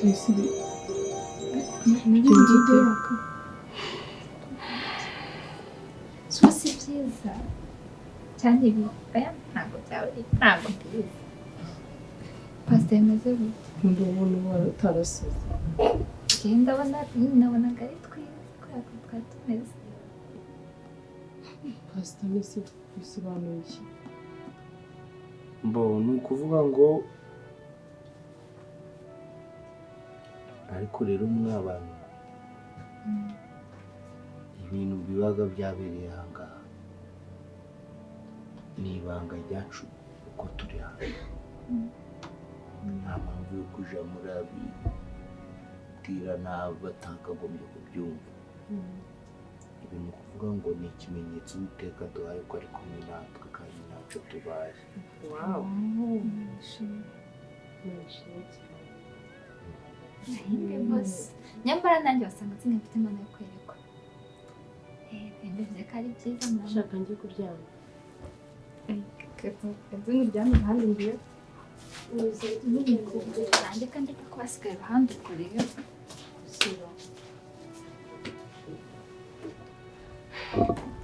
So si byiza cyane ibi oya ntabwo byaba ari ntabwo mbizi pasiteri imeze gute? Ndabona utarasaze. Njyewe ndabona nabonaga ari twiza kubera ko twari tumeze. Pasita mbese bisobanuye iki? Mbo ni ukuvuga ngo ariko rero mw'abantu ibintu bibaga byabereye aha ngaha ni ibanga ryacu uko turi hano, nta mpamvu yo kuja murabibwira n'abatakagombye kubyumva. Ibi ni ukuvuga ngo ni ikimenyetso Uwiteka aduhaye ko ari kumwe natwe kandi ntacyo tubaye. Wow. Nahimbe bose nyamara nanjye wasanga nsigaye mfite impano yo kwerekwa. Mbivuze ko ari byiza mama. Shaka njye kuryama. Kanze nkuryame iruhande ngiye. Nanjye kandi ko basigaye iruhande ubwo rero.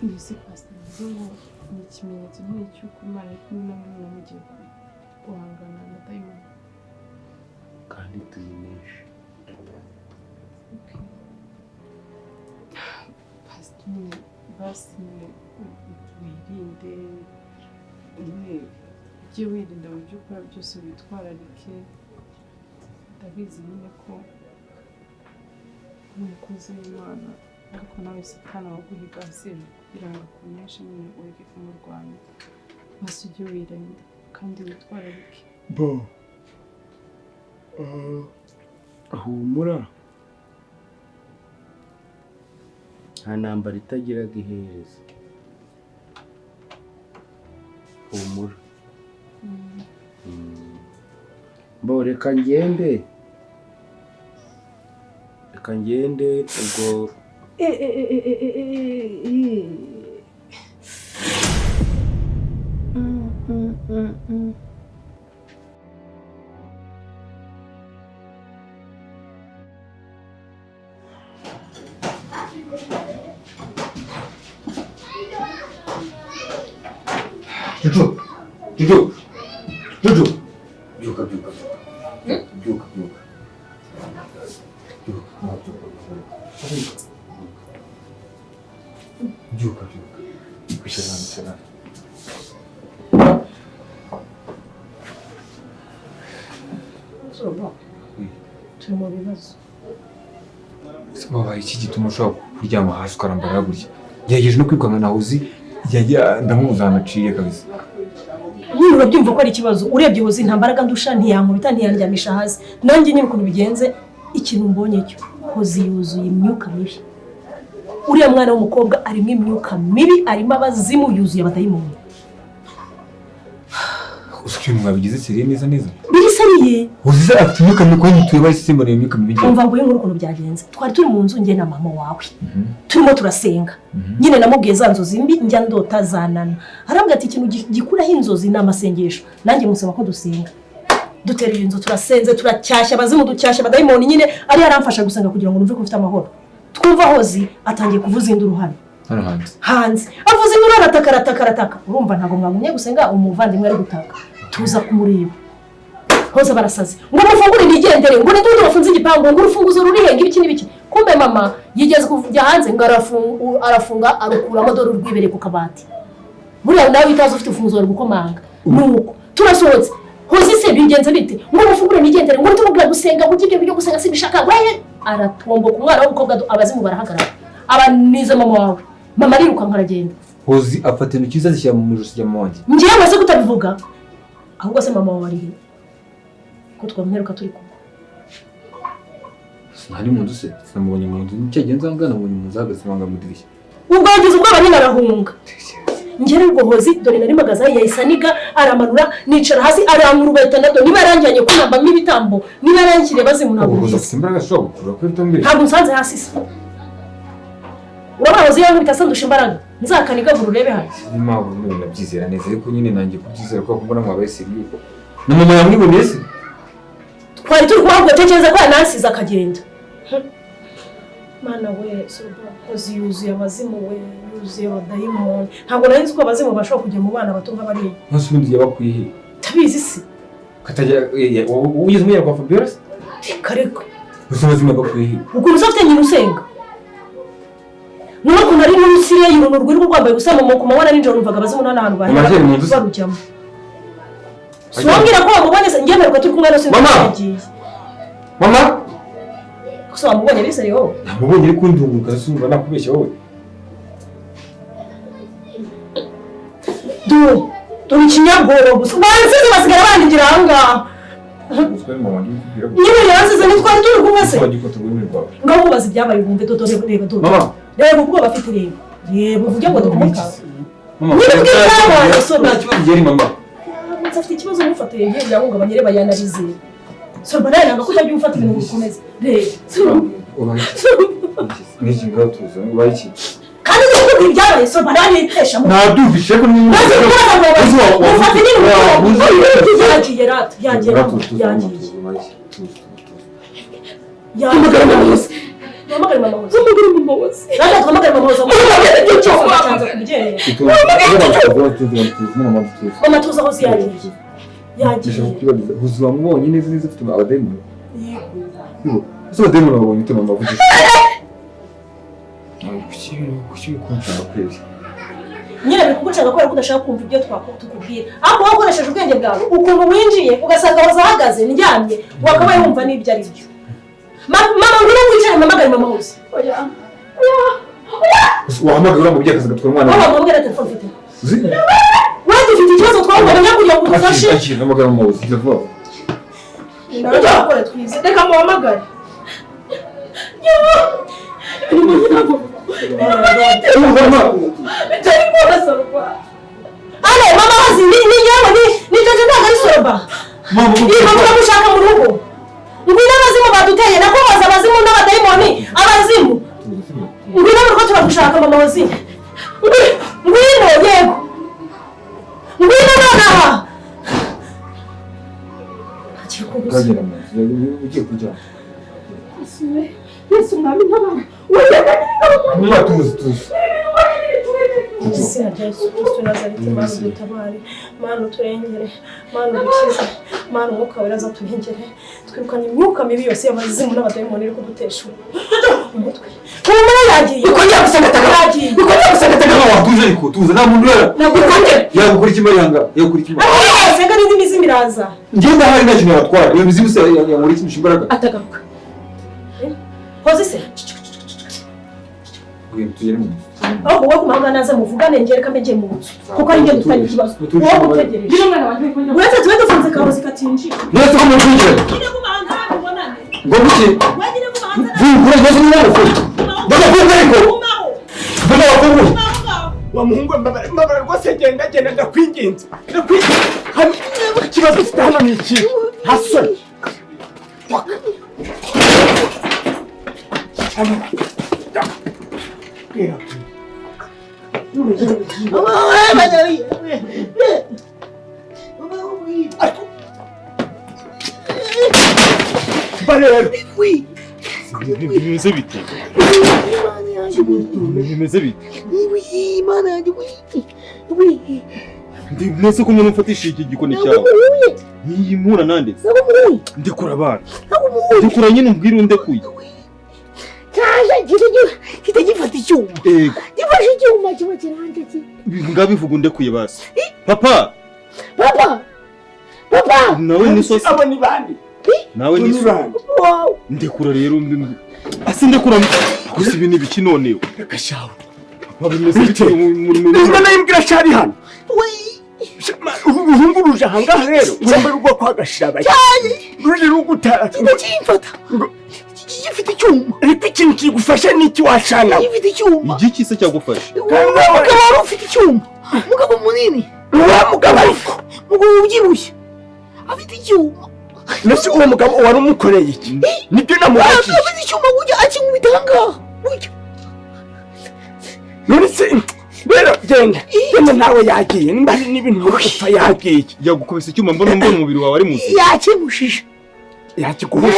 Mbese pasita bivuze ngo ni ikimenyetso nyine cy'uko Imana iri kumwe namwe mwaba mugiye guhangana na dayimoni. Kandi tuyineshe. Pasita nyine basi nyine wirinde nyine ujye wirinda mu byo ukora byose witwararike. Ndabizi nyine ko uri umukozi w'Imana ariko nawe satani aba aguhiga hasi hejuru kugira ngo akuneshe nyine ureke kumurwanya. Basi ujye wirinda kandi witwararike. Bo humura nta ntambara itagiraga iherezo. Humura. Bo reka ngende, reka ngende ubwo. Jojo! Jojo! Jojo! Byuka, byuka, byuka. Byuka, byuka. Byuka, byuka, byuka. Byuka, byuka. Kwicara hano, icara hano. Zuba, turi mu bibazo. Ese wabaye iki gituma ushobora kuryama hasi ukarambarara gutya? Ngerageje no kwirukanka nawe uzi, yajya ndamubuza ahantu aciye kabisa. Nyine urabyumva ko ari ikibazo. Urebye Hozi nta mbaraga ndusha, ntiyankubita, ntiyandyamisha hasi. Nanjye nyine ukuntu bigenze, ikintu mbonye cyo Hozi yuzuye imyuka mibi. Uriya mwana w'umukobwa arimo imyuka mibi, arimo abazimu, yuzuye abadayimoni. Uzi ukuntu mwabigize seriye neza neza? Biri seriye. Hozi se afite imyuka mibi, kuko nyituye bahise simbona iyo myuka mibi ngewe. Umva ngo inkuru ukuntu byagenze. Twari turi mu nzu njye na mama wawe. Turimo turasenga. Nyine namubwiye za nzozi mbi njya ndota zanana. Arambwira ati ikintu gikuraho inzozi ni amasengesho. Nanjye musaba ko dusenga. Dutera iyo nzu turasenze, turacyashya abazimu, ducyashya abadayimoni nyine ari yaramfasha gusenga kugira ngo numve ko mfite amahoro. Twumva Hozi atangiye kuvuza induru hano. Hano hanze. Hanze. Avuza induru arataka, arataka, arataka. Urumva ntabwo mwagumye gusenga umuvandimwe ari gutaka. Tuza kumureba. Hoza barasaze. Ngo mufungure nigendere, ngo nitundi bafunze igipangu, ngo urufunguzo ruri he, ibiki n'ibiki. Kumbe mama yigeze kujya hanze ngo arafunga arukuramo dore urwibereye ku kabati. Buriya nawe utazi ufite urufunguzo bari gukomanga. Nuko turasohotse. Hozi se bigenze bite? Ngo mufungure nigendere, ngo tumubwira gusenga, ngo ibyo byo gusenga sibishaka. Wehe aratomboka umwana w'umukobwa abazimu barahagarara. Abaniza mama wawe. Mama arirukanka aragenda. Hozi afata intoki ze azishyira mu ijosi rya mama wanjye. Njyewe se kutabivuga? Ahubwo se mama wawe ari he? Ko twamwiruka turi kumwe. Sinari mu nzu se, sinamubonye mu nzu. Nicyo gihe nzanga namubonye mu nzu ahagaze manga mu idirishya. Ubwo yagize ubwoba nyine arahunga. Njye rero ubwo Hozi dore nari mpagaze hariya yahise aniga aramanura nicara hasi arankurubeta na do niba yaranjyanye kunambamo ibitambo niba yaranshyiriye bazimu ntabwo Ubu Hozi mbizi. afite imbaraga zishobora gukurura kuri bitambo. Ntabwo nsanze hasi se. Urabona Hozi yankubita asandusha imbaraga. Nzakaniga ngo urebe hano. Sinzi impamvu nyine nabyizera neza ariko nyine nanjye kubyizera kuko mbona mwabaye seriye. Na mama yamwiboneye se? Twari turi kuhabwa tekereza ko yanansize akagenda. Mana we, Hozi yuzuye abazimu we, yuzuye abadayimoni. Ntabwo nari nzi ko abazimu bashobora kujya mu bana bato nk'abariya. Nonse ubundi yabakwiye he? Tabizi se. Katajya ugeze umugera kwa Fabiola se? Kareka. Gusa abazimu bakwiye he? Ukuntu ufite nyina usenga. Nuko ukuntu ari munsi ye y'uruntu rwirirwa rwambaye gusa mu ku manywa na nijoro numvaga abazimu nta n'ahantu barujyamo. Si wambwira ko wamubonye se? Njye mperuka turi kumwe na se yagiye. Mama! Gusa wamubonye bise wowe? Namubonye ari kundunguruka sumva nakubeshya wowe. Dore ikinyabwoba gusa. Bansize basigara bandingira aha ngaha. Nyine yansize ntitwari turi kumwe se. Ngaho mubaza ibyabaye wumve dodo reba dodo. Mama! Reba ubwoba afite reba. Reba uvuge ngo dukumuka. Mama! Nyine bw'ibyabaye so nta kibazo gihari mama. Afite ikibazo mufatiye yewe yahungabanye reba yanarize. Sorba nawe nanga ko utajya ufata ibintu bikomeza. Reba. Niki ngaho tuza ubaye iki? Kandi ndikubwira ibyabaye sorba nawe nitesha mu. Nabyumvise ko ni Maze ufate nyine ubwoba. Yagiye rata yagiye yagiye. Hamagara mama Hozi. Hamagara mama Hozi. Hamagara mama Hozi. Rata hamagara mama Hozi. Mama tuza Hozi yagiye. Yagiye. Hozi wamubonye neza neza ufite abadayimoni. Yego. Ese abadayimoni babonye ute mama vugisha? Kuki kunshaka kwezi? Nyine biri kugucanga kubera ko udashaka kumva ibyo tukubwira. Ariko wowe ukoresheje ubwenge bwawe ukuntu winjiye ugasanga Hozi ahagaze ndyamye wakabaye wumva n'ibyo ari byo. Mama ngwino wicare mpamagare mama Hozi. Oya. Wahamagara uriya mubyeyi akaza agatwara umwana. Mama mubwira telefone mfite. Wewe dufite ikibazo twabonye kugira ngo udufashe. Akira hamagara mama Hozi vuba. Ndakora twize. Reka muhamagare. Alo mama Hozi ni yewe ni jojo ntabwo ari Sorba. Mama mama turamushaka mu rugo. Ngwino abazimu baduteye nako baza abazimu n'abadayimoni abazimu. Ngwino mu rugo turagushaka mama Hozi. Ngwino yego. Ngwino nonaha. Agiye kugusa. Ukagera mu nzu ugiye kujya. Yesu mwami ntabara. Mama tuzi tuzi. Izina rya Yesu Kristo Nazareti, Mana udutabare, Mana uturengere, Mana udukize, Mana umwuka wera azaturengere, twirukanye imyuka mibi yose y'abazimu n'abadayimoni iri kudutesha umutwe. Humura yagiye. Ukongera gusenga taka. Yagiye. Ukongera gusenga taka. Mama watuje ariko tuza nta muntu urera. Ukongera. Yagukora iki Mariyanga? Yagukora iki? Senga n'indi mizimu iraza. Njye ndahari nta kintu yabatwara. Iyo mizimu se yankora iki imbaraga? Atagaruka. Hozi se. Ngwino tugere mu nzu. Aho wowe kumahanga naze muvugane njye reka mbe mu nzu kuko ari njye dufitanye ikibazo. Wowe utegereje. Uretse tube dufunze kahozi katinjira. Nese ko muri kwinjira. Nyine kumahanga mubonane. Ngo kuki? Wewe nyine kumahanga. Vungura nese ni wowe. Ndakufunga ariko. Ndakufunga. Wa muhungu mbabara rwose genda genda ndakwinginze. Ndakwinginze. Hano ikibazo ufite hano ni iki? Hasoni. Barero. Bimeze bite? Bimeze bite? Ndetse ko umuntu umfatishije iki gikoni cyawe. Niyi mpura nande? Ndekura abana. Ndekura nyine umbwire undekuye. Cyaje gifata icyuma. Yego. Gifashe icyuma kiba kiranje ki. Ngabivuga undekuye basi. Papa. Papa. Papa. Nawe ni so. Abo ni bande? Nawe ni so. Ndekura rero ase ndekura gusa ibi ni biki none? Gashawe. Papa bimeze bite muri Nina nayimbwira shari hano. Ubuhungu ruje ahangaha rero urumva rwo kwa Gashaba. Ruje rugutara. Kimfata. Gifite icyuma. Ariko ikintu kigufasha ni iki washana? Gifite icyuma. Igiki se cyagufasha? Umugabo wari ufite icyuma. Umugabo munini. Uwo mugabo ariko. Umugabo ubyibushye. Afite icyuma. Nese uwo mugabo wari umukoreye iki? Nibyo namubajije. Afite icyuma gutya akinkubita ahangaha. Gutya. None se rero genda. Genda nawe yagiye. Nimba hari n'ibintu uri gupfa yagiye. Yagukubise icyuma mbona mbona umubiri wawe ari muzima. Yakimushije. Yakiguhusha.